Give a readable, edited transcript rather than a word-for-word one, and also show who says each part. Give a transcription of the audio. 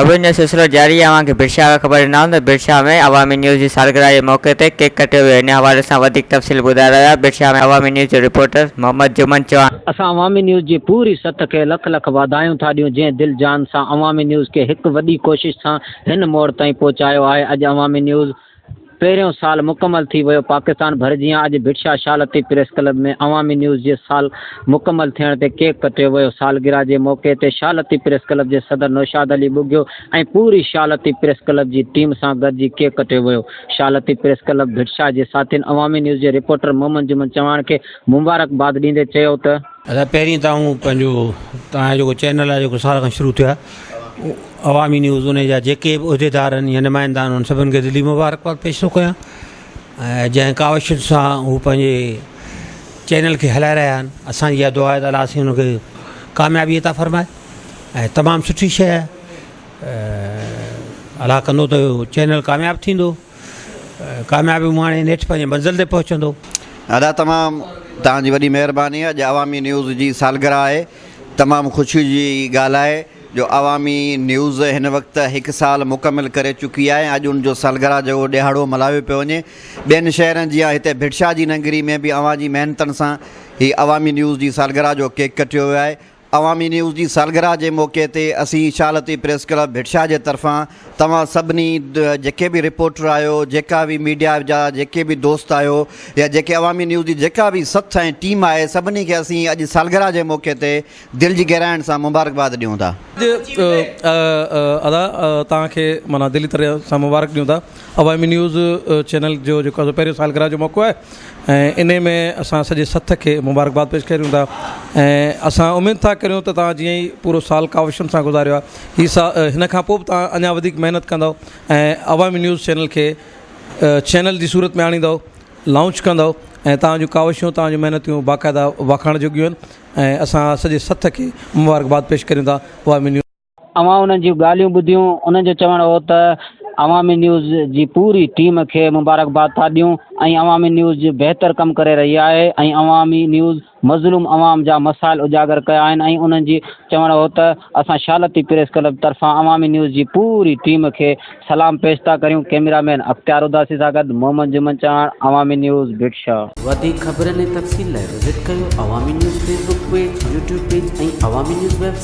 Speaker 1: خبرن جو سلسلو جاري آهي اوهان کي ڀٽشاهه کان خبر ڏنائون ته ڀٽشاهه ۾ عوامي نيوز جي سالگرهه جي موقعي تي ڪيڪ ڪٽيو ويو ان حوالي سان وڌيڪ تفصيل ٻڌائي رهيو آهي ڀٽشاهه ۾ عوامي نيوز جو رپورٽر محمد جمن چوهاڻ.
Speaker 2: اسان عوامي نيوز جي پوري سٿ کي لک لک واڌايون ٿا ڏيون جنهن دل جان سان عوامي نيوز کي هڪ وڏي ڪوشش سان هن موڙ تائين پهچايو آهي اڄ عوامي نيوز پهريون سال مڪمل ٿي ويو، پاڪستان ڀر جيان اڄ ڀٽشاهه شاهه لطيف پريس ڪلب ۾ عوامي نيوز جي سال مڪمل ٿيڻ تي ڪيڪ ڪٽيو ويو، سالگرهه جي موقعي تي شاهه لطيف پريس ڪلب جي صدر نوشاد علي ٻگهيو ۽ پوري شاهه لطيف پريس ڪلب جي ٽيم سان گڏجي ڪيڪ ڪٽيو ويو، شاهه لطيف پريس ڪلب ڀٽشاهه جي ساٿين عوامي نيوز جي رپورٽر محمد جمن چواڻ کي مبارڪباد ڏيندي چيو ته.
Speaker 3: ادا پهرين ته آئون پنهنجو توهان جو جيڪو چينل آهي جيڪو سال کان شروع ٿيو آهي عوامي نيوز ان جا جيڪي به عهديدار آهن يا نمائندا آهن انهن سڀن کي دلي مبارڪباد پيش ٿو ڪيان ۽ جنهن ڪاوشن سان هو پنهنجي چينل کي هلائي رهيا آهن اسان جي اها دعا آهي ته الله سائين انهن کي ڪاميابي عطا فرمائي ۽ تمام سٺي شيء آهي الله ڪندو ته چينل ڪامياب ٿيندو ڪاميابي ماڻي نيٺ پنهنجي منزل تي پهچندو.
Speaker 4: ادا تمام توهان جي وڏي مهرباني اڄ عوامي نيوز جي سالگرهه آهي تمام خوشي جي ڳالهه آهي جو عوامي نيوز هن وقت هڪ سال مڪمل ڪري چڪي آهي ۽ اڄ ان جو سالگرهه جو ڏهاڙو ملهايو پيو وڃي ٻين شهرن جيان هتي ڀٽشاهه جي ننگري ۾ به اوهان جي محنتن سان هي عوامي نيوز جي سالگرهه جو ڪيڪ ڪٽيو ويو آهي عوامي نيوز جي سالگرهه جي موقعي تي اسين شاهه لطيف پريس ڪلب ڀٽشاهه جي طرفان توهان سڀني جيڪي به رپورٽر آهيو جيڪا به ميڊيا جا جيڪي به دوست آهيو يا جيڪي عوامي نيوز جي جيڪا به سٿ ۽ ٽيم آهي سڀني کي اسين اڄ سالگرهه جي موقعي تي دل جي گهراين سان مبارڪباد ڏيون ٿا.
Speaker 5: اڄ ادا توهان کي معنيٰ دلي طرح سان مبارڪ ڏيون ٿا عوامي نيوز چينل جو جيڪو آهي سو پهريون سالگرهه جو موقعو آهي ۽ انهي ۾ اسان سڄي سٿ کي مبارڪباد پيش ڪريون ٿا ۽ اسان اميد ٿا ڪريون ته توهان جيئن ئي پورو سال ڪاوشن سان گذاريو آهي هي سا هن کان پوء به توهان اڃا وڌيڪ محنت ڪندؤ ۽ عوامي نيوز چينل کي چينل جي صورت ۾ آڻيندؤ لانچ ڪندؤ ۽ توهان جون ڪاوشون توهان جون محنتون باقاعده واکاڻ جوڳيون آهن ۽ اسان سڄي سٿ کي مبارڪباد پيش ڪريون ٿا عوامي نيوز
Speaker 2: اوهان انهن جون ڳالهيون ٻڌيون، انهن جو چوڻ هو ته عوامي نيوز جي پوري ٽيم کي مبارڪباد ٿا ڏيون ۽ عوامي نيوز بهتر ڪم ڪري رهي آهي ۽ عوامي نيوز مظلوم عوام جا مسائل اجاگر ڪيا آهن ۽ انهن جي چوڻ هو ته اسان شالتي پريس ڪلب طرفان عوامي نيوز جي پوري ٽيم کي سلام پيش ٿا ڪريون ڪئميرا مين اختيار اداسي سان گڏ محمد جمن چاهڻ عوامي نيوز ڀٽ شاهه.
Speaker 6: وڌيڪ خبرن ۽ تفصيل لاء وزٽ ڪيو Awami news Facebook page, YouTube page ۽ Awami news website.